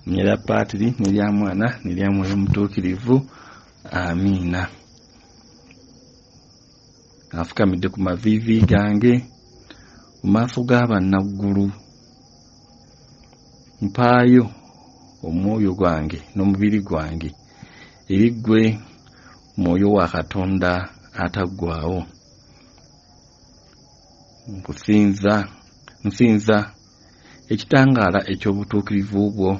Mu linnya lya Paatiri n'erya Mwana n'erya Mwoyo Mutuukirivu. Amiina. Nfukamidde ku maviivi gange mu maaso ga bannaggulu. Mpaayo omwoyo gwange n'omubiri gwange eri ggwe Mwoyo wa Katonda ataggwaawo. Nkusinza, nsinza ekitangaala eky'obutuukirivu bwo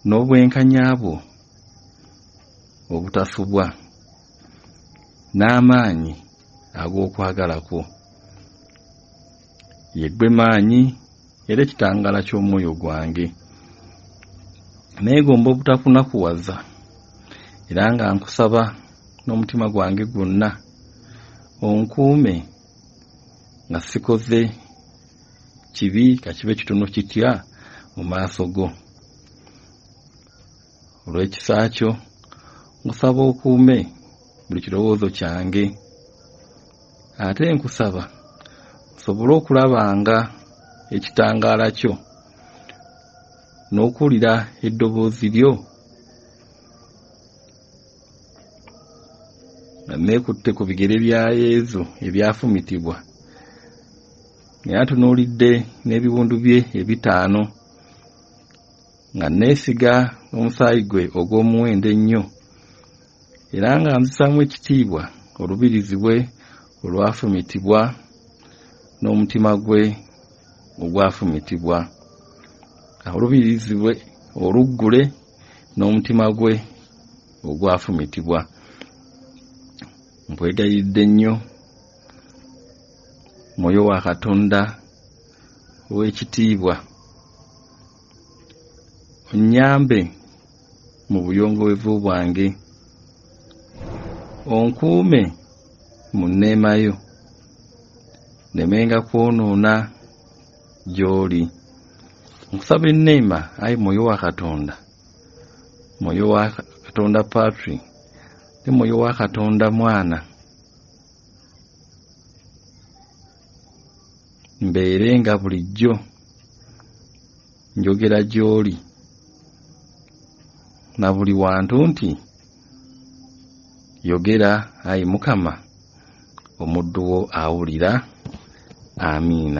n'obwenkanya bwo obutasubwa n'amaanyi ag'okwagala kwo. Ye ggwe maanyi era ekitangaala ky'omwoyo gwange. Neegomba obutakunakuwaza era nga nkusaba n'omutima gwange gwonna onkuume nga sikoze kibi ka kibe kitono kitya mu maaso go. Olw'ekisa kyo nkusaba okuume buli kirowoozo kyange ate nkusaba nsobole okulabanga ekitangaala kyo n'okuwulira eddoboozi lyo nga neekutte ku bigere bya Yezu ebyafumitibwa naye atunuulidde n'ebiwundu bye ebitaano nga neesiga omusaayi gwe ogw'omuwendo ennyo era nga nzisaamu ekitiibwa olubirizi bwe olwafumitibwa n'omutima gwe ogwafumitibwa olubirizi bwe oluggule n'omutima gwe ogwafumitibwa. Nkwegayiridde nnyo Mwoyo wa Katonda ow'ekitiibwa onnyambe mu buyongobevu bwange, onkuume mu nneema yo, nnemenga kwonoona gy'oli. Nkusaba enneema ayi Mwoyo wa Katonda, Mwoyo wa Katonda Patri ne Mwoyo wa Katonda Mwana, mbeere nga bulijjo njogera gy'oli na buli wantu nti yogera ayi Mukama omuddu wo awulira. Amiina.